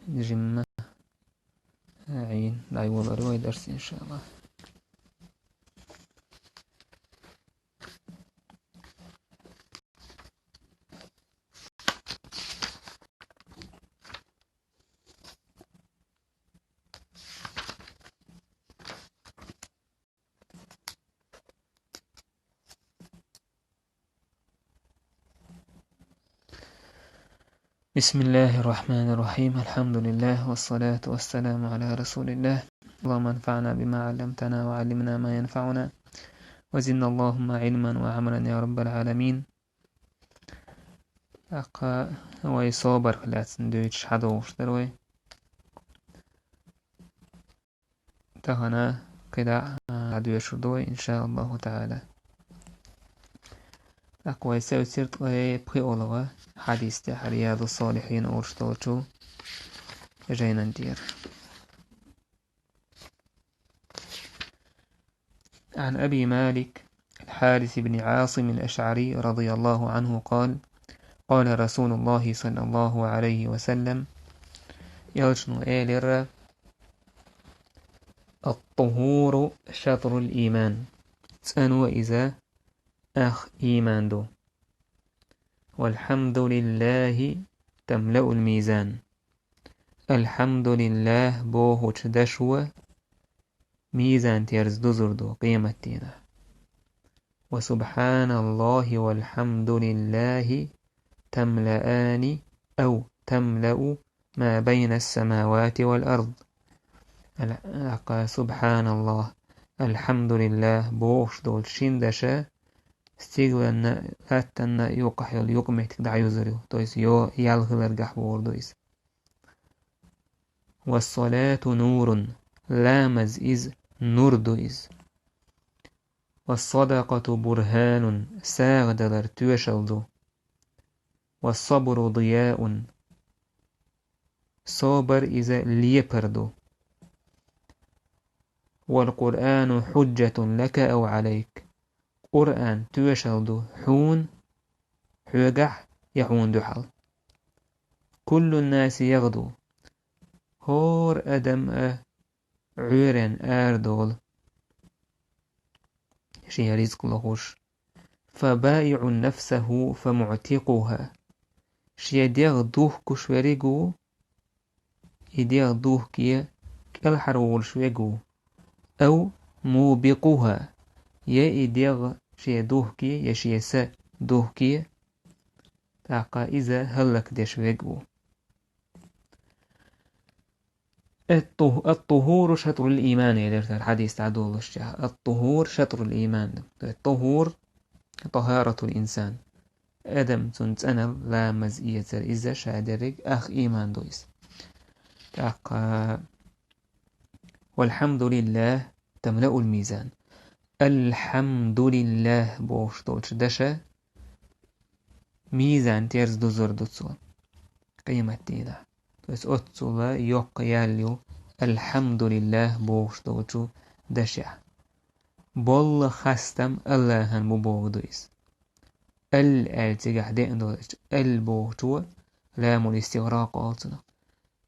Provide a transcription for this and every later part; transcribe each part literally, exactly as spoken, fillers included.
жимма, гӀин дӀайоларе вай дарс, иншааллахӀ. بسم الله الرحمن الرحيم. الحمد لله والصلاة والسلام على رسول الله. اللهم انفعنا بما علمتنا وعلمنا ما ينفعنا وزدنا اللهم علما وعملا يا رب العالمين. ТӀаккха вай собарах лаьцна дуьйцуш хьадогӀуш дара вай. Тахана кхидӀа а доьшур ду вай, иншааллахӀу таӀала. ТӀаккха вай севцира ткъе пхиъолгӀа хьадис тӀехь Риядус-Салихьин олуш долчу жайнан тӀера. عن أبي مالك الحارث بن عاصم الأشعري رضي الله عنه قال: قال رسول الله صلى الله عليه وسلم: Элчано элира: الطهور شطر الإيمان. ЦӀано иза ах ийман ду. والحمد لله تملأ الميزان. الحمد لله бохучу дашо мизан-терза дузур ду къематдийнахь. وسبحان الله والحمد لله تملأان أو تملأ ما بين السماوات والأرض. Ал-, ака, سبحان الله, الحمد لله бохуш долчу шина даша стигланна, латтанна юкъахь йолу юкъаметтиг дӀаюзур ю, то есть йо-, ял хиларгахь вогӀур ду иза. والصلاة نور, ламаз иза нур ду иза. والصدقة برهان, сагӀа далар тоьшалла ду. والصبر ضياء, собар иза лепар ду. والقرآن حجة لك أو عليك, Къуръан тоьшалла ду хьуна, хьоьгахь я хьуна дуьхьал. كل الناس يغدو, хӀора адам а Ӏуьйранна арадолу, шен ризкъ лохуш. فبائع نفسه فمعتقها, шен дегӀ духкуш верг ву, и дегӀ духке кӀелхьарволуш верг ву. أو موبقها, я и дегӀ шен духке, я шен са духке, тӀаккха иза хӀаллакдеш верг ву. الطه-، الطهور شطر الإيمان, элира цара хьадис дӀадоллушехь. الطهور شطر الإيمان. То есть طهور طهارة الإنسان. Адам цунна цӀанал ламаз эцар, иза ша дерриг ах ийман ду иза. ТӀаккха والحمد لله تملأ الميزان. الحمد لله бохуш долчу даша мизан-терза дузур ду цо къематдийнахь. То есть оццула йоккха ял ю الحمد لله бохуш долчу дашехь. Болла хастам АллахӀан бу боху ду иза. Ал аьлла цигахь деана долчу ал бохучо ламул истигъракъ олу цунах.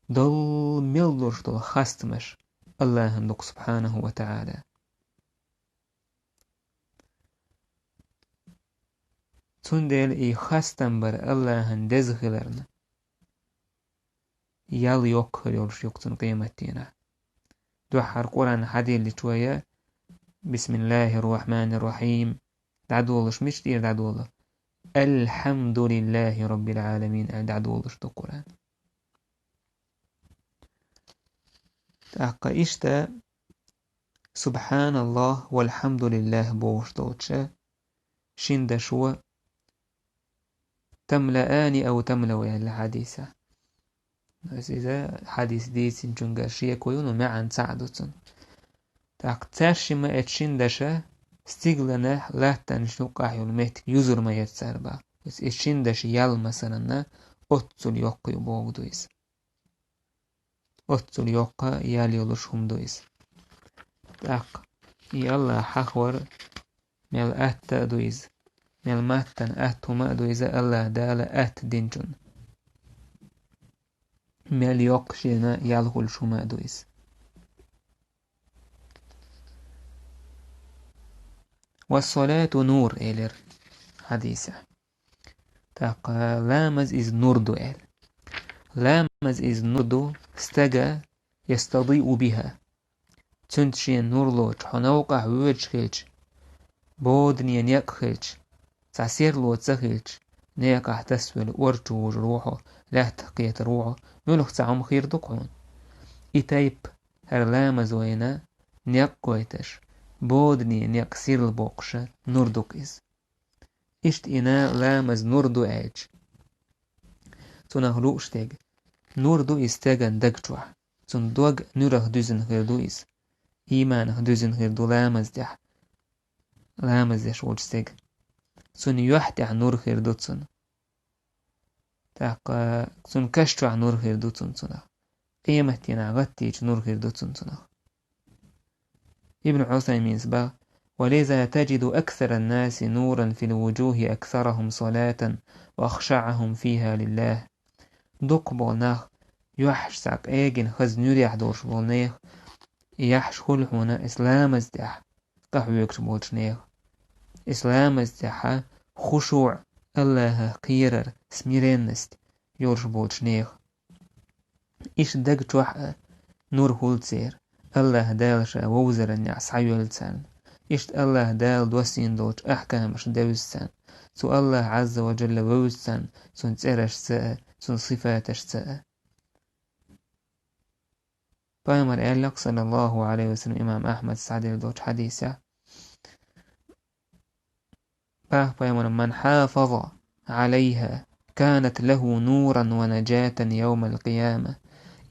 Долу мел долуш долу хастамаш АллахӀан ду-кх, субхьанаху ва таӀала. Цундела и хастам бар АллахӀан деза хиларна, ял йоккха хир йолуш ю-кх цунна къематдийнахь. Дуьххьара Къуръан хьадиллича вай, بسم الله الرحمن الرحيم дӀадолуш мича тӀера дӀадолу? الحمد لله رب العالمين аьлла дӀадолуш ду Къуръан. ТӀаккха иштта سبحان الله والحمد لله бохуш долчу шина дашо تملأان أو تملأ аьлла хьадисехь. Иза, иза хьадис дийцинчуьнгара шеко ю, но маьӀна цхьаъ ду цуьнан. ТӀаккха цаьршимма эцу шина даша стигланехь, латтанаш юккъехь йолу меттиг юзур ма яра цара боху. Иза, иза шина даша ял масална, оццул йоккха ю боху ду иза. Оццул йоккха ял йолуш хӀума ду иза. ТӀаккха и АллахӀ хьахор мел атта а ду иза, мел маттана атта хӀума а ду иза АллахӀ Дала атта динчунна. мел йоккха шена ял хуьлуш хӀума а ду иза. «Вассалату нур», — элира хьадисехь. ТӀаккха ламаз иза нур ду аьлла. Ламаз иза нур ду стага, ястадиу биха. Цуьнца шен нур лоцуш, хьо новкъахь воьдуш хилча, бодане некъ хилча, цхьа серло ца хилча, некъахь тасвелла ор чу вужур ву хьо, лаьттах кхетар ву хьо, муьлхха цхьа хӀума хир ду-кх хьуна. И тайпа хӀара ламаз вайна некъ гойташ, бодане некъ сирла боккхуша нур ду-кх иза. Иштта и ламаз нур ду аьлча, цунах лууш стеган нур ду иза стеган даг чохь. Цуьнан дог нуьрах дуьзна хир ду иза. Ийманах дуьзна хир ду ламаз тӀехь, ламаз деш волчу стеган. Цуьнан юьхь тӀехь нур хир ду цунна. ТӀаккха цуьнан каш чохь нур хир ду цунна цунах. Къематдийнахь гӀаттийча нур хир ду цунна цунах. Ибн Ӏусайминс боху: «ولذا تجد أكثر الناس نورا في الوجوه أكثرهم صلاة وأخشعهم فيها لله». Дукхахболу нах, юьхьаш цхьа къегина хаза нуьрех долуш болу нехан, и яхьаш хуьлу хьуна иза ламаз тӀехь къахьоьгуш болчу нехан. Иза ламаз тӀехь хушуӀ, Аллахах кхерар, смиренность йолуш болчу нехан. Иштта даг чохь а нур хуьлу церан, Аллаха Дала Ша вовзаранехь схьайоьллу царна. Иштта Аллаха Дала доссийна долчу ахкамаш девза царна. Цу Аллаха Ӏазза ва Джалла вевза царна, Цуьнан цӀерашца а, Цуьнан сифаташца а. Пайхамар аьлла-кх, саллаллаху Ӏалайхи ва саллам, имам Ахьмада схьадиллина долчу хьадисехь, боху пайхамара: «من حافظ عليها كانت له نورا ونجاة يوم القيامة».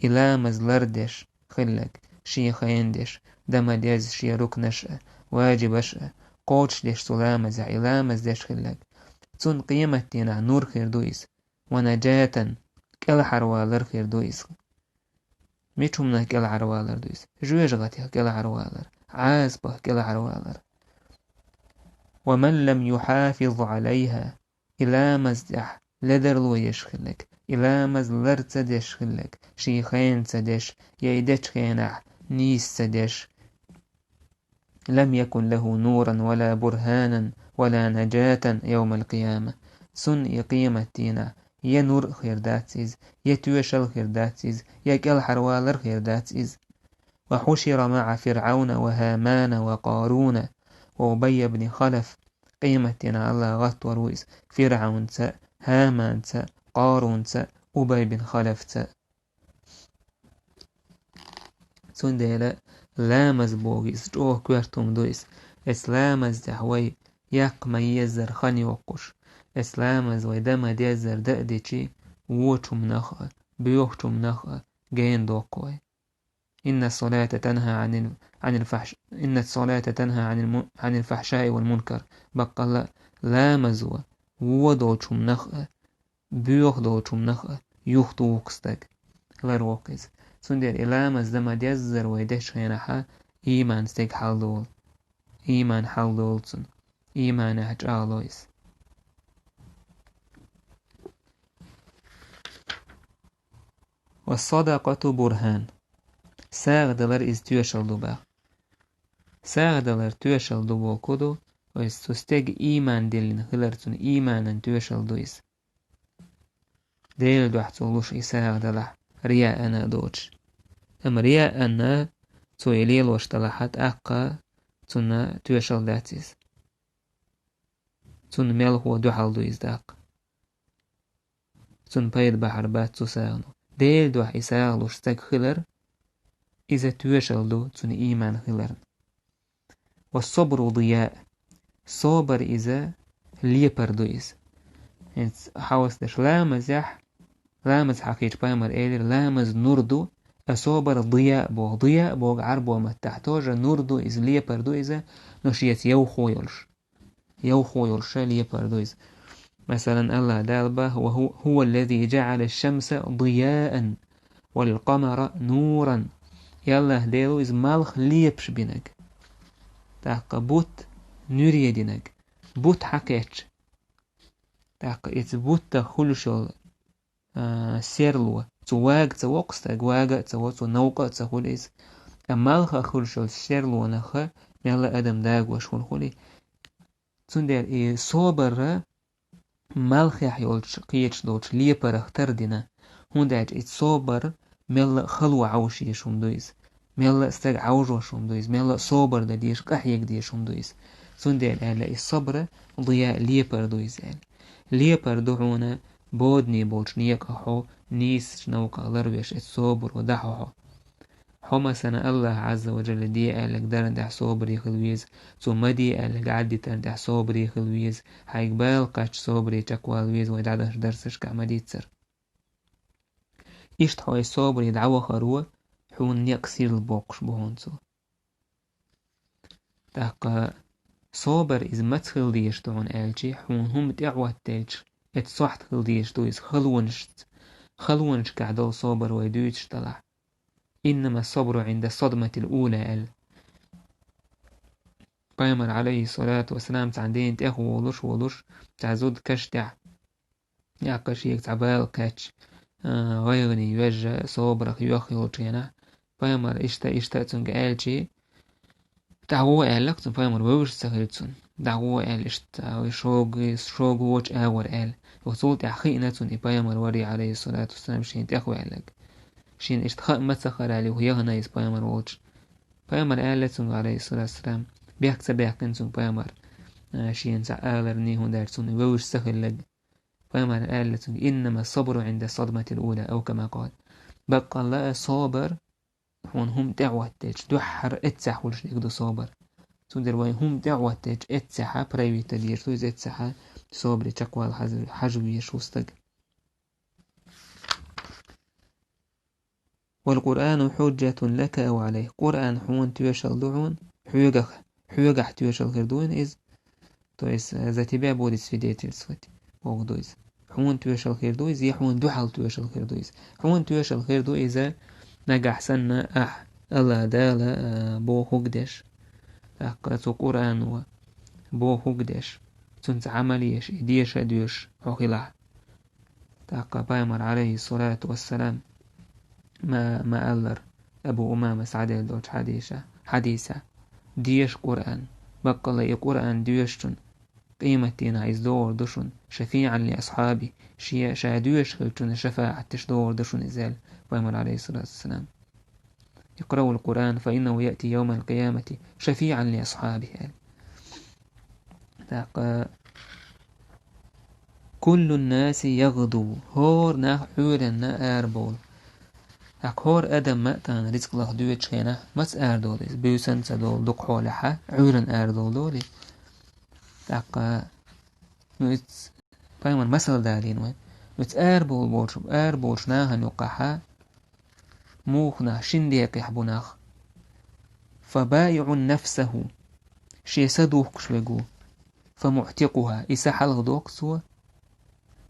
И ламаз лардеш хилларг, шен хенан деш, дан ма-дезза шен рукнаш а, ваджибаш а, кхочушдеш цу ламазехь и ламаз деш хилларг, цунна къематдийнахь нур хир ду иза, ва наджатан, кӀелхьарвалар хир ду иза. Мича хӀуманах кӀелхьарвалар ду иза? Жоьжахатех кӀелхьарвалар, Ӏазапах кӀелхьарвалар. «ومن لم يحافظ عليها», и ламаз тӀехь ледарло еш хилларг, и ламаз лар ца деш хилларг, шен хенан ца деш, я и дечу хенахь нийса ца деш, «لم يكن له نورا ولا برهانا ولا نجاة يوم القيامة». Цунна и къематдийнахь я нур а хир дац иза, я тоьшалла хир дац иза, я кӀелхьарвалар хир дац иза. «وحشر مع فرعون وهامان وقارون وأبي بن خلف». Къематдийнахь Аллаха гӀаттор ву иза ФирӀаунца, ХӀаманца, Къарунца, Убай бин Халафца. Цундела ламаз боху иза чӀогӀа коьрта хӀума ду иза. Эцу ламаз тӀехь вай яккха ма-еззара хан йоккхуш, эцу ламаз вай дан ма-деззара дан а дичи, вочу хӀуманах а, боьхачу хӀуманах а гена доккху вай. «إن الصلاة تنهى عن ال-، عن الفحش-، إن الصلاة تنهى عن الم-، عن الفحشاء والمنكر». Баккъалла а, ламазо вон долчу хӀуманах а, боьха долчу хӀуманах а юхатуху стаг, ларвоккху иза. Цундела и ламаз дан ма-деззара вай дечу хенахь а, ийман стеган хьалдолу. Ийман хьалдолу цунна. Ийманехь чӀагӀло иза. «والصدقة برهان». СагӀа далар иза тоьшалла ду боху. СагӀа далар тоьшалла ду бохург ду, вай цу стеган ийман диллина хилар, цуьнан ийманан тоьшалла ду иза. Делан дуьхьа цо луш и сагӀа далахь, рияъана а доцуш. Амма рияъана цо и лелош далахь, тӀаккха цунна тоьшалла дац иза. Цунна мелхо дуьхьал ду иза тӀаккха. Цунна пайда бахьар бац цу сагӀано. Делан дуьхьа и сагӀа луш стаг хилар, иза тоьшалла ду цуьнан ийман хиларна. «والصبر ضياء». Собар иза лепар ду иза. ХӀинца хьовсадеш ламазехь, ламаз хьахийча пайхамар элира: «Ламаз нур ду, а собар дияъ боху». Дияъ боху Ӏарбо маттахь тоже нур ду иза, лепар ду иза, но шеца йовхо йолуш. Йовхо йолуш лепар ду иза. Масалан, Аллаха Дала боху: «وهو، هو الذي جعل الشمس ضياء والقمر نورا». И Аллаха Дела ву иза малх лепаш бинарг. ТӀаккха бутт нуьре динарг. Бутт хьакхетча, тӀаккха иза буттах хуьлуш йолу а, серло, Цу вага ца во-кх стаг, вага а ца во, цу новкъа а ца хуьлу иза. Амма малхах хуьлуш йолчу серлонах мелла а адам дагош хуьлу хуьлий. Цундела и собар малхехь йолчу кхеташ долчу лепарах тардина, хӀунда аьлча и собар мелла а хало Ӏовшийша хӀума ду иза, мелла а стаг Ӏовшош хӀума ду иза, мелла а собар дан дезаш, къахьега дезаш хӀума ду иза. Цундела аьлла, и сабр дияъ, лепар ду иза аьлла. Лепар ду хьуна бодане болчу некъах хьо нийсачу новкъа ларвеш, эцу собаро дӀахьо хьо. Хьо, масала, Аллах Ӏазза ва Джалла де аьлларг дарна тӀехь собаре хила веза, Цо ма де аьлларг Ӏаддитарна тӀехь собаре хила веза, хьайга бала кхаьчча собаре чекхвала веза, вай дӀадаханчу дарсашкахь ма-дийццара. Иштта хьо и собаре дӀавахаро хьуна некъ сирла боккхуш бу хьуна цо. ТӀаккха собар иза маца хила дезаш ду хьуна аьлча, хьуна хӀума тӀе а хӀоттаделча, эцу сохьта хила дезаш ду иза халонашца, халонашкахь долу собар вай дуьйцуш делахь. «Иннама сабру Ӏинда садматил ула», аьлла. Пайхамар, Ӏалайхиссалату вассалам, цхьана дийна тӀехволуш волуш, цхьа зуда каш тӀехь, яккха шега цхьа бала кхаьчча, а, гӀайгӀане йоьжна, собарах йоьхна йолчу хенахь, пайхамар иштта, иштта цуьнга аьлча, «ДӀагӀо», аьлла-кх цунна пайхамар, вевзаш ца хилча цунна. «ДӀагӀо», аьлла иштта, «шога, шога воцчу агӀор», аьлла. Оцул тӀаьхьа хиъна цунна и пайхамар вари, Ӏалайхиссалату вассалам, шена тӀехваьлларг. Шена иштта хаа ма ца хилар, юха яхана иза пайхамар волчу. Пайхамар аьлла цуьнга, Ӏалайхиссалату вассалам, бехк ца баьккхина цуьнга пайхамар, а, шена цхьа аларна, хӀунда аьлча цунна вевзаш ца хилларг. Пайхамар аьлла цуьнга: «Иннама сабру Ӏинда садматил ула», ау кама къала. Баккъалла а собар хьуна хӀума тӀе а хӀоттаделча, дуьххьара эццехь хуьлуш дерг ду собар. Цундела вайн хӀума тӀе а хӀоттаделча, эццехь проявить дан дезаш ду иза, эццехь собаре чекхвала хьажа, хьажа везаш ву стаг. «Вал Къуръану хьуджжатун лака ау Ӏалайк». Къуръан хьуна тоьшалла ду хьуна, хьоьгах, хьоьгахь тоьшалла хир ду хьуна иза. То есть, э, за тебя будет свидетельствовать, бохург ду иза. Хьуна тоьшалла хир ду иза, я хьуна дуьхьал тоьшалла хир ду иза. Хьуна тоьшалла хир ду иза, нагахь санна ахь Аллах Дала, э, бохург деш, тӀаккха цу Къуръано бохург деш, цуьнца Ӏамал еш, и деша а доьшуш хьо хилахь. ТӀаккха пайхамар, Ӏалайхиссалату вассалам, ма, ма-аллара, Абу Умамас схьаделла долчу хьадиса, хьадисехь: «Деша Къуръан, баккъалла и Къуръан доьшучунна къематдийнахь иза догӀур ду шуна, шафиӀан ли асхьаби, шен, ша доьшуш хиллачунна шафаӀат деш догӀур ду шуна иза», аьлла пайхамар, Ӏалайхиссалату вассалам. «Икъраул Къуръан, фа иннаху яъти явмал къиямати шафиӀан ли асхьаби», аьлла. ТӀаккха: «Куллун наси ягъду», хӀора нах Ӏуьйранна арабовла. ТӀаккха хӀора адам ма а тахана рицкъ лаха доьдучу хенахь, маца арадолу иза? Буьйсанна ца долу дукха хьолехь, Ӏуьйранна арадолу долий? ТӀаккха, ну, иза пайхамар масал далийна вайн. Ну, иза арабовла болчу, арабовлучу нахана юккъахь муха нах, шина декъехь бу нах. «Фа баиъун нафсаху», шен са духкуш верг ву. «Фа муътикъуха», и са хьалхадоккху цо.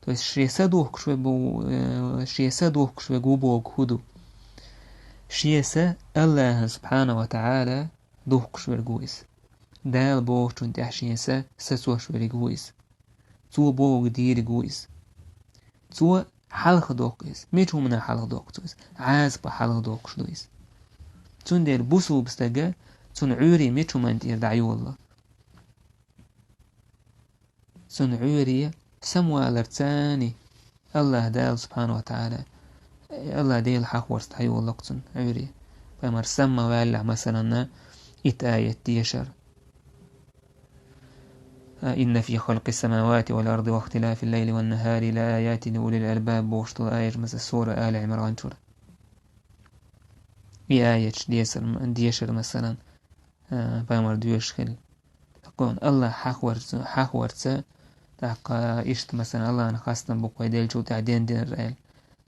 То есть шен са духкуш верг ву, э, шен са духкуш верг ву бохург хӀун ду? Шен са Аллахьан, субхьанаху ва таӀала, духкуш верг ву иза. Дала бохучунна тӀехь шен са сацош верг ву иза. Цо бохург дийриг ву иза. Цо хьалхадоккху иза. Мича хӀуманах хьалхадоккху цо иза? Ӏазапах хьалхадоккхуш ду иза. Цундела бусулба стага цунна Ӏуьйре мича хӀуманна тӀера дӀайолало? Цунна Ӏуьйре самаваларца Аллах Дала, субхьанаху ва таӀала, Аллах Дела хьахорца дӀайолало-кх цунна Ӏуьйре. Пайхамар самаваьллехь, масалан, итт аят дешар. «Инна фи халкъис самавати вал арди вахтилафил лайли ван нахари ла аятин ли улил албаб», бохуш долу аят, масала, сура Али Ӏимран чуьра. И аяташ дешар, дешар, масалан, а, пайхамар доьшуш хилла. ТӀаккха Аллах хьахорца, хьахорца, тӀаккха иштта, масалан, Аллахьан хастам бу-кх вай деллачул тӀаьхьа ден динарг аьлла.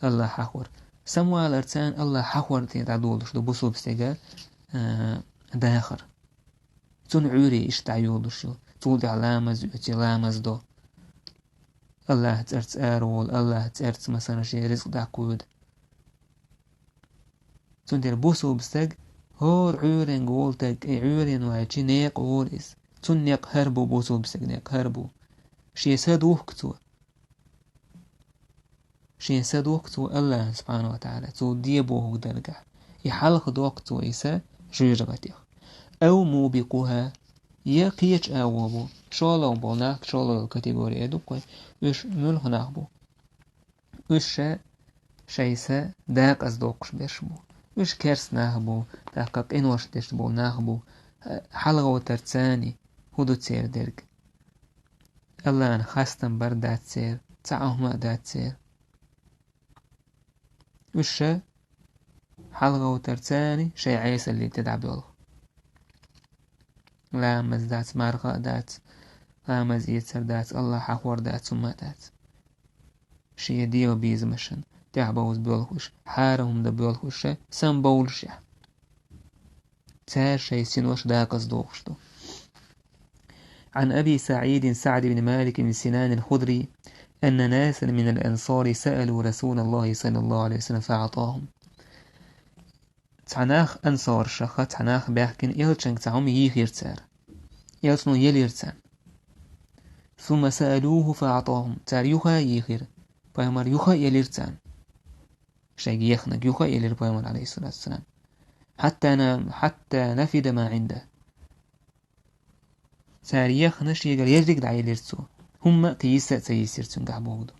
Аллах хьахор. Самаваларца Аллах хьахор тӀера дӀадолуш ду бусулба стеган, а, дахар. Цунна Ӏуьйре иштта дӀайолуш ю. Цул тӀаьхьа ламаз оьций, ламаз до. Аллахьан цӀарца араволу, Аллахьан цӀарца, масалан, шен ризкъ дӀакховда. Цундела бусулба стаг, хӀора Ӏуьйренга волу стаг, и Ӏуьйренна ваьлча некъ волу иза. Цунна некъ хӀара бу, бусулба стеган некъ хӀара бу. Шен са духку цо. Шен са дохку цо АллахӀан, субхьанаху ва тагӀала, цо де бохург дергахь. И хьалха дохку цо и са жоьжагӀатех. أو موبقها, я кхечу агӀо бу, шолгӀа болу нах, шолгӀа йолу категори эр ду-кх вай, уьш муьлха нах бу? Уьш ша шайн са декъаза доккхуш берш бу. Уьш керста нах бу, тӀаккха къинош деш болу нах бу, хьалагӀовттар царна, хӀун ду церан дерг? АллахӀан хастам бар дац церан, цхьа а хӀума а дац церан. Уьш ша хьалагӀовттар царна шайн Ӏесаллин тӀе дӀабоьлху. Ламаз дац, марха а дац, ламаз эцар дац, АллахӀ хьахор дац, хӀума а дац. Шен дегӀан безамашна тӀаьхьабовза боьлхуш, хьарам хӀума дан боьлхуш ша самабовлушехь. Цара шайн синош декъаза дохуш ду. عن أبي سعيد سعد بن مالك بن سنان الخدري أن ناسا من الأنصار سألوا رسول الله صلى الله عليه وسلم فأعطاهم. Цхьа нах ансаршах, цхьа нах баьхкина, элчанга цхьа хӀума йийхира цара. Элчано елира царна. ثم سألوه فأعطاهم. Цара юха а йийхира. Пайхамар юха а елира царна. Шайга ехнарг юха а елира пайхамар, алейхиссалату вассалам. حتى ن-، حتى نفد ما عنده. Цара ехна шегара ерриг дӀаелира цо. ХӀумма а кхин йиса а ца йисира цуьнгахь боху ду.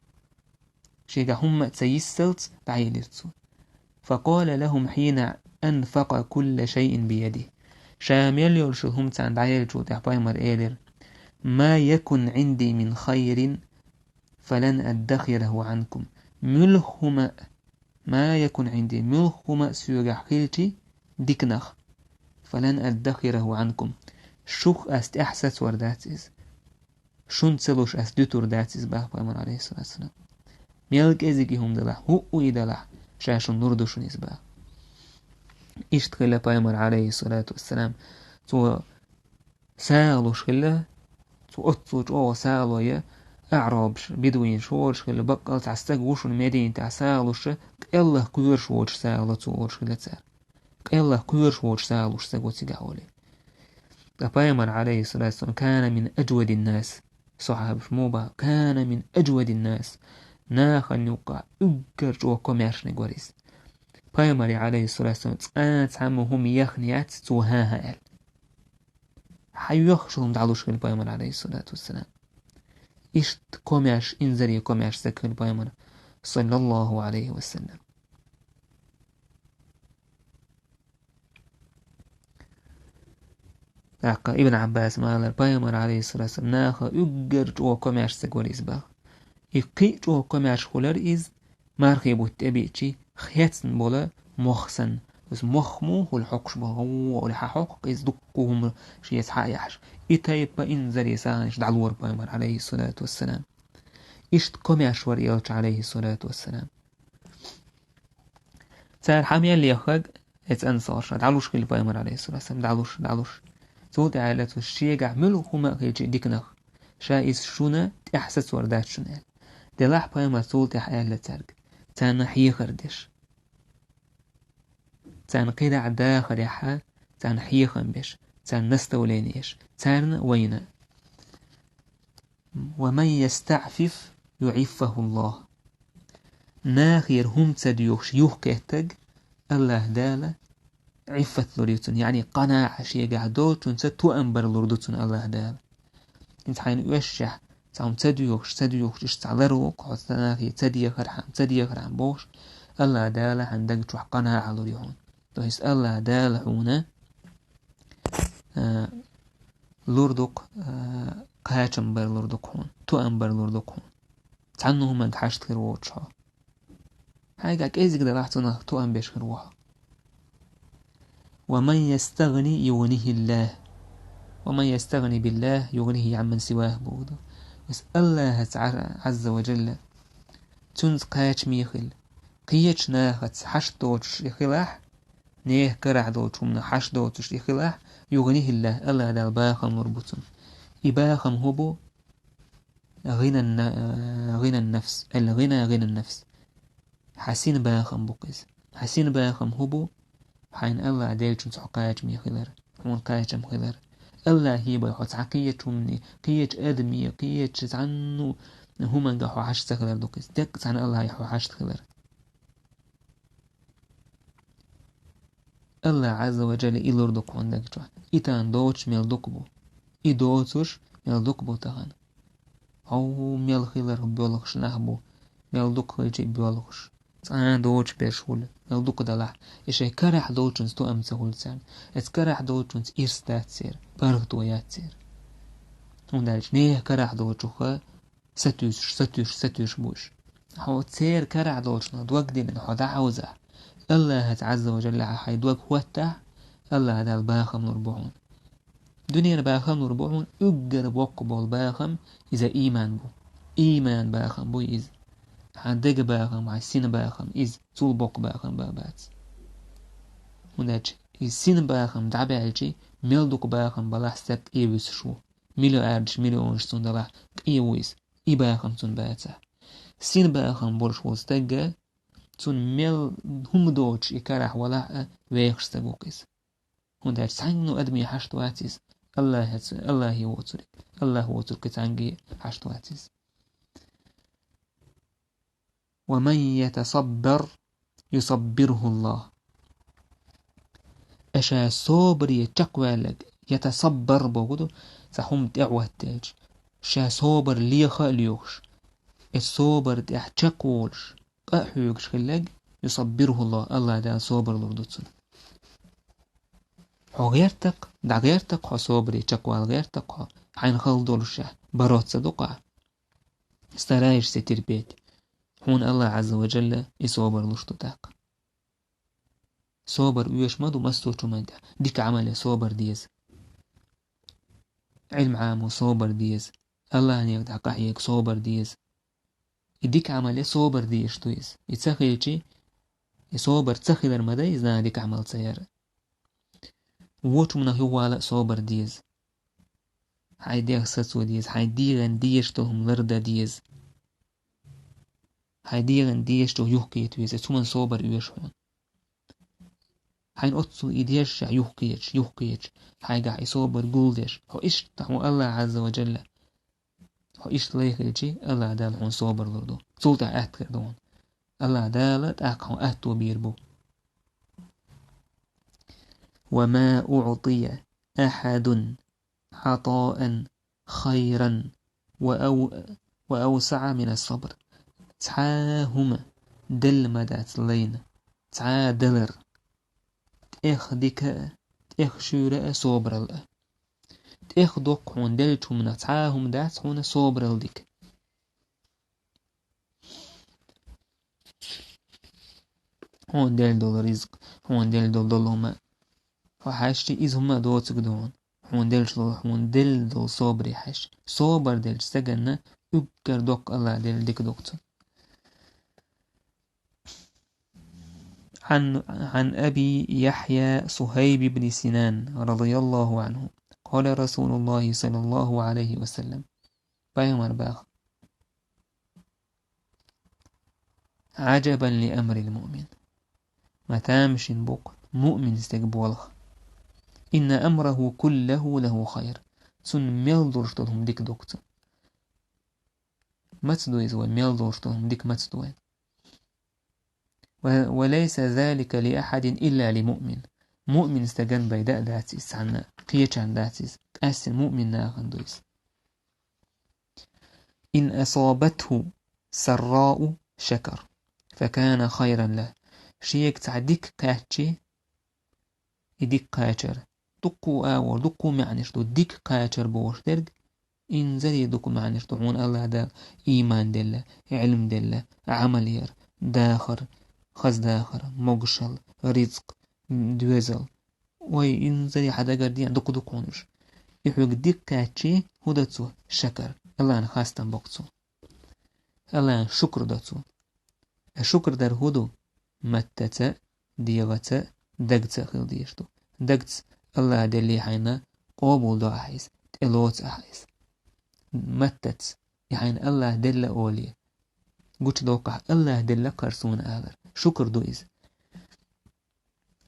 Шегахь хӀумма а ца йиссалц дӀаелира цо. فقال لهم حين أنفق كل شيء بيده. Ша мел йолуш йолу хӀума царна дӀаеллачул тӀаьхьа пайхамар элира: ما يكن عندي من خير فلن أدخره عنكم. Муьлха хӀума а, ما يكن عندي, муьлха хӀума а соьгахь хилчи диканах, فلن أدخره عنكم, шух ас тӀаьхьа сацор дац иза. Шуна ца луш ас дуьтур дац иза, баха пайхамар, алейхиссалату вассалам. Мел кӀезиг и хӀума далахь, хӀуъу и далахь, ша шуна лур ду шуна иза, баха. Иштта хилла пайхамар, алейхиссалату вассалам. Цо сагӀа луш хилла, цо оццул чӀогӀа сагӀа ло я, аӀрабаш, бедуинаш хӀорш хилла, баккъал цхьа стаг ву шуна Мединатехь сагӀа луш, къеллах кхоьруш воцуш сагӀа ло цо олуш хилла цара. Къеллах кхоьруш воцуш сагӀа луш стаг ву цигахь олий. Ткъа пайхамар, алейхиссалату вассалам, كان من أجود الناس, сахьабаш ма боху, كان من أجود الناس, нахана юккъахь уггар чӀогӀа комаьршаниг вара иза. Пайхамаре, алейхиссалату вассалам, цкъа а цхьамма хӀума ехна яц цо хӀан-хӀа аьлла. Хьан йоьхуш хӀума дӀалуш хилла пайхамар, алейхиссалату вассалам. Иштта комаьрша, инзаре комаьрша стаг хилла пайхамар, саллаллаху алейхи ва саллям. ТӀаккха Ибн Ӏаббас ма аллара, пайхамар, алейхиссалату вассалам, наха уггар чӀогӀа комаьрша стаг вара иза, баха. И кхин а чӀогӀа комаьрша хилар иза, мархи бутт тӀебиъчи, хецна болу мох санна. Иза мох муха хуьлу хьокхуш боху, гӀовгӀа хуьлу хьан хьокху, иза дуккха хӀума шеца хьа а яхьаш. И тайпа инзаре сагӀанаш дӀалора пайхамар, алейхиссалату вассалам. Иштта комаьрша вара элча, алейхиссалату вассалам. Цара хьан мел леххаг, эца ансарша, дӀалуш хилла пайхамар, алейхиссалату вассалам, дӀалуш, дӀалуш. Цул тӀаьхьа аьлла цо, шегахь муьлха хӀума а хилчи диканах, ша иза шуна тӀаьхьа сацор дац шуна аьлла. Делахь пайхамар цул тӀаьхьа аьлла цаьрга, царна хьехар деш. Царна кхидӀа дахарехьа, царна хьехам беш, царна наставление еш, царна вайна. ومن يستعفف يعفه الله. Нахера хӀума ца доьхуш юхакхеттарг АллахӀ Дала Ӏиффат лур ю цунна, яъни къанаӀа шегахь долчунца тоам бар лур ду цунна АллахӀ Дала. ХӀинца хьайна оьшшехь, цхьа хӀума ца доьхуш, ца доьхуш, иштта цхьа лар ву-кх, хьо ца нахе ца дехархьама, ца дехархьама бохуш, АллахӀ Дала хьан даг чохь къанаӀа лур ю хьуна. То есть АллахӀ Дала хьуна, а, лур ду-кх, а, кхачам бар лур ду-кх хьуна, тоам бар лур ду-кх хьуна. Цхьанна хӀуманга хьашт хир воцуш хьо. Хьайга кӀезиг далахь, цунах тоам беш хир ву хьо. ومن يستغن يغنه الله. ومن يستغن بالله يغنه عمن سواه боху ду. Ас АллахӀаца Ӏа-, Ӏазза ва Джалла, цуьнца кхачаме хила, кхечу нахаца хьашт доцуш и хилахь, нехан карахь долчу хӀуманах хьашт доцуш и хилахь, يغنه الله, АллахӀ Дала бахам лур бу цунна. И бахам хӀун бу? غنى الن-, غنى النفس. الغنى غنى النفس. Хьан син бахам бу-кх иза. Хьан син бахам хӀун бу? Хьайна АллахӀ деллачунца хьо кхачаме хилар, хьуна кхачам хилар. АллахӀе бен хьо цхьа кхечу хӀумане, кхечу адаме, кхечу цхьанну хӀуманга хьо хьашт ца хилар ду-кх из. Деккъа цхьана АллахӀа хьо хьашт хилар. АллахӀ Ӏазза ва Джалла и лур ду-кх хьуна даг чу. И тахана доцуш мел дукха бу. И доцуш мел дукха бу тахана. Хьо мел хилар боьлхуш нах бу, мел дукха хилча а боьлхуш. Цкъа а доцуш берш хуьлу, мел дукха далахь, и шайн карахь долчунца тоам ца хуьлу царна. Эцу карахь долчунца ирс дац церан, паргӀато яц церан. ХӀунда аьлча нехан карахь долчух сатуьйсуш, сатуьйсуш, сатуьйсуш бу уьш. Хьо церан карахь долчунах дог диллина хьо дӀахьовзахь, АллахӀаца Ӏазза ва Джалла хьайн дог хӀоттахь, АллахӀ Дала бахам лур бу хьуна. Дуьненан бахам лур бу хьуна, уггар боккха болу бахам иза ийман бу. Ийман бахам бу иза. Хьан дега бахам, хьан сина бахам иза, цул боккха бахам бан бац. ХӀунда аьлча и сина бахам дӀабаьлча, мел дукха бахам балахь стаг къе вуьсуш ву. Миллиардаш, миллионаш цунна далахь, къе ву иза. И бахам цунна бацахь. Сина бахам болуш волу стагга, цунна мел хӀума доцуш и карахь валахь а, вехаш стаг ву-кх иза. ХӀунда аьлча цхьанна а адаме хьашт вац иза, АллахӀаца, АллахӀе воцург, АллахӀ воцург кхин цхьанна а хьашт вац иза. «ومن يتصبر يصبره الله». Ша собаре чекхваьлларг, ятасаббар бохург ду, цхьа хӀума тӀехӀоттаелча, ша собар леха а лоьхуш, и собар тӀехь чекхволуш, къа а хьоьгуш хилларг, юсаббирхӀуллахӀ, АллахӀ Дала собар лур ду цунна. Хьо гӀерта-кх, дӀагӀерта-кх хьо собаре чекхвала, гӀерта-кх хьо, хьайна хала долушехь, бороться ду-кх ахь. Стараешься терпеть. Хьуна АллахӀ Ӏазза ва Джалла и собар луш ду тӀаккха. Собар оьшуш ма ду массо а хӀуманна тӀехь. Дика Ӏамале собар деза. Ӏилма Ӏамо собар деза. АллахӀан некъа тӀехь къахьега собар деза. И дика Ӏамале собар дезаш ду иза. И ца хилча, и собар ца хилар ма дай иза, наха дика Ӏамал ца яр. Вочу хӀуманах юхавала а собар деза. Хьайн дегӀ сацо деза, хьайн дегӀан дезаш долу хӀума лардан деза. Хьайн дегӀан дезаш долу юхакхета веза, цу хӀуманна собар оьшу хьуна. Хьайна оццул и дезаш юхакхеташ, юхакхеташ, хьайгахь и собар гулдеш, хьо иштта хьуна АллахӀ Ӏазза ва Джалла. Хьо иштта лай хилча, АллахӀ Дала хьуна собар лур ду. Цул тӀаьхьа атта хир ду хьуна. АллахӀ Дала тӀаккха хьуна атто бийр бу. «وما أعطي أحد عطاء خيرا وأو-، وأوسع من الصبر». Цхьа а хӀума делла ма дац лайна, цхьа а далар. ТӀех дика а, тӀех шуьйра а собарал а. ТӀех доккха хьуна деллачу хӀуманах цхьа а хӀума дац хьуна собарал дика. Хьуна делла долу ризкъ, хьуна делла долу долу хӀума. Хьо хьаьжча, иза хӀума а доцург ду хьуна. Хьуна деллачу долу, хьуна делла долу собаре хьаьжча. Собар деллачу стаганна уггар доккха АллахӀ делла дика ду-кх цунна. عن، عن أبي يحيى صهيب بن سنان رضي الله عنه، قال رسول الله صلى الله عليه وسلم. Пайхамар баха: «عجبا لأمر المؤمن». Ма тамашийна бу-кх муъмин стеган болх. «إن أمره كله له خير». Цунна мел долуш долу хӀума дика ду-кх цунна. Маца ду иза вай, мел долуш долу хӀума дика маца ду вай? «و-، وليس ذلك لأحد إلا لمؤمن». Муъмин стагана бен а дац иза цхьанна, кхечарна дац иза, къаьстина муъмин нахана ду иза. «إن أصابته سراء شكر فكان خيرا له». Шега цхьа дика кхаьччи, и дика кхачар. Дуккха а агӀор, дуккха а маьӀнаш ду, дика кхачар бохуш дерг, инзаре дуккха а маьӀнаш ду хьуна АллахӀ Дала ийман делла, Ӏилма делла, Ӏамал яр, дахар, хаза дахар, могушалла, ризкъ, доьзал. Ой, инзаре хьан дагара деана дуккха ду-кх хьуна уьш. И хьоьга дика кхаьччи, хӀун до цо? Шакар. АллахӀна хастам бо-кх цо. АллахӀна шукр до цо. Шукр дар хӀун ду? Маттаца, дегӀаца, дагца хила дезаш ду. Дагца АллахӀ деллий хьайна, къобалдо ахьа иза, тӀелоцу ахьа иза. Маттаца, и хьайна АллахӀ делла олий, гучудоккху ахьа АллахӀ делла-кх хӀара суна алар. Шукр ду иза.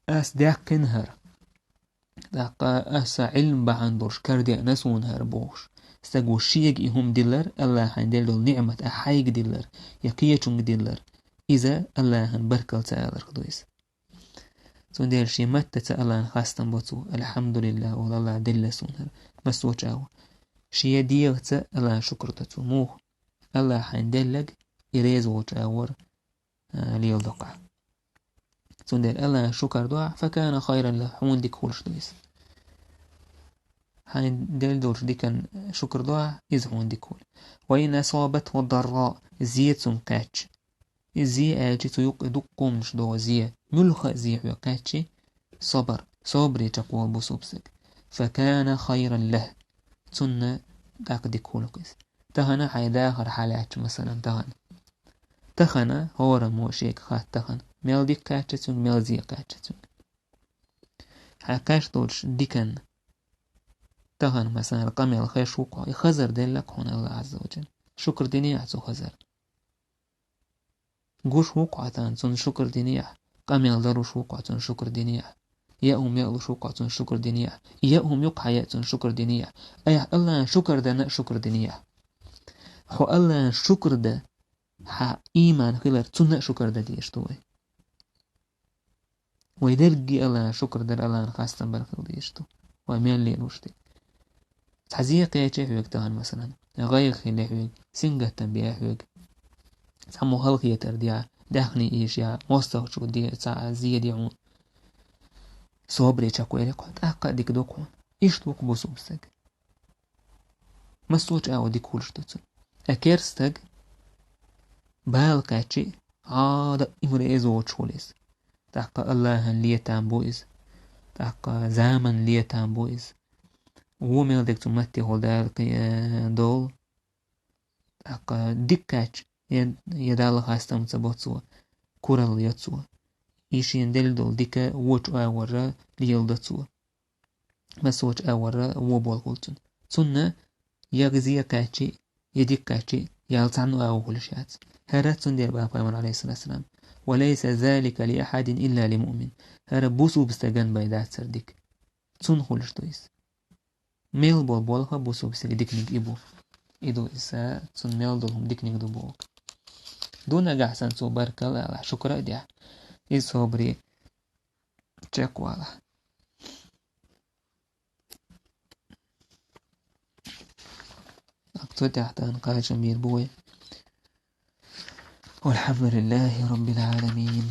Ас даьккхина хӀара. ТӀаккха аса Ӏилма бахьана долуш карадеана суна хӀара бохуш. Стага шега и хӀума диллар, АллахӀа хьайна делла долу ниӀмат а хьайга диллар, я кхечунга диллар, иза АллахӀан баркалла ца аларх ду иза. Цундела шен маттаца АллахӀан хастам бо цо, «АлхьамдулиллахӀ, валла АллахӀа делла суна хӀара», массо а чӀагӀо. Шен дегӀаца АллахӀан шукр до цо. Муха? АллахӀа хьайна деллаг и реза волчу агӀор, а, леладо-кх ахь. Цундела АллахӀан шукр до ахь, «факана хайран лах», хьуна дика хуьлуш ду иза. Хьайна делла долчу дикан шукр до ахь, иза хьуна дика хуьлу. «Ва ин асабатху дарра», зе цунна кхаьчча. И зе аьлча цу юккъе дуккха хӀуманаш догӀу зе. Муьлхха а зе хьоьга кхаьчча, собар, собаре чекхволу бусулба стаг. «Факана хайран лах». Цунна тӀаккха дика хуьлу-кх иза. Тахана хьайн дахар хьалаьцча, масалан, тахана. Тахана, хӀораммо шега хатта тахана, мел дика кхаьчча цуьнга, мел зе кхаьчча цуьнга. Хьайн кхаьчна долчу диканна. Тахана, масалан, къамел хезаш ву-кх хьо, и хазар делла-кх хьуна АллахӀ Ӏазза ва Джалла. Шукр диний ахь цу хазарна? Гуш ву-кх хьо тахана, цунна шукр диний ахь? Къамел далуш ву-кх хьо, цунна шукр диний ахь? Яа хӀума яалуш ву-кх хьо, цунна шукр диний ахь? Яа хӀума ю-кх хьан яа, цунна шукр диний ахь? Айхьа АллахӀан шукр дан а шукр диний ахь? Хьо АллахӀан шукр дан, хьан ийман хилар, цунна а шукр дан дезаш ду вай. Вай дерриге АллахӀан шукр дар, АллахӀан хастам бар хила дезаш ду. Вай мел лелош дерг. Цхьа зе кхечи хьоьга тахана, масалан, гӀайгӀа хили хьоьга, сингаттам беа хьоьга, цхьаммо халахетар деа, даьхни ийша, мостагӀчо де, цхьа зе де хьуна, собаре чекхвели-кх хьо, тӀаккха а дика ду-кх хьуна. Иштта ву-кх бусулба стаг. Массо а чӀагӀо дика хуьлуш ду цунна. Ткъа керста стаг бала кхаьччи, Ӏада имра эзочу хуьлу иза. ТӀаккха АллахӀан летам бу иза. ТӀаккха заман летам бу иза. Вон мел дерг цу маттехула Дала кхин долу. ТӀаккха дика кхаьчча, я, я Далла хастам ца бо цо, куралла йо цо. И шена делла долу дика вочу агӀора леладо цо. Массочу агӀора вон болу хуьлу цунна. Цунна я зе кхаьччи, я дика кхаьччи, ял цхьанна а вон хуьлуш яц. ХӀара цундела боху Пайхамара, Ӏалайхиссалату вассалам: «Ва лайса залика ли ахьадин илла ли муъмин». ХӀара бусулба стагана бен дац хӀара дика. Цунна хуьлуш ду иза. Мел болу болх а бусулба стеган диканиг и бу. И ду иза, цунна мел долу хӀума диканиг ду боху. Ду нагахь санна цо баркалла алахь, шукра а дехь, иза собаре чекхвалахь. Цу тӀехь тахана кхачам бийр бу вай. Валхьамдулиллахи Раббил Ӏаламин.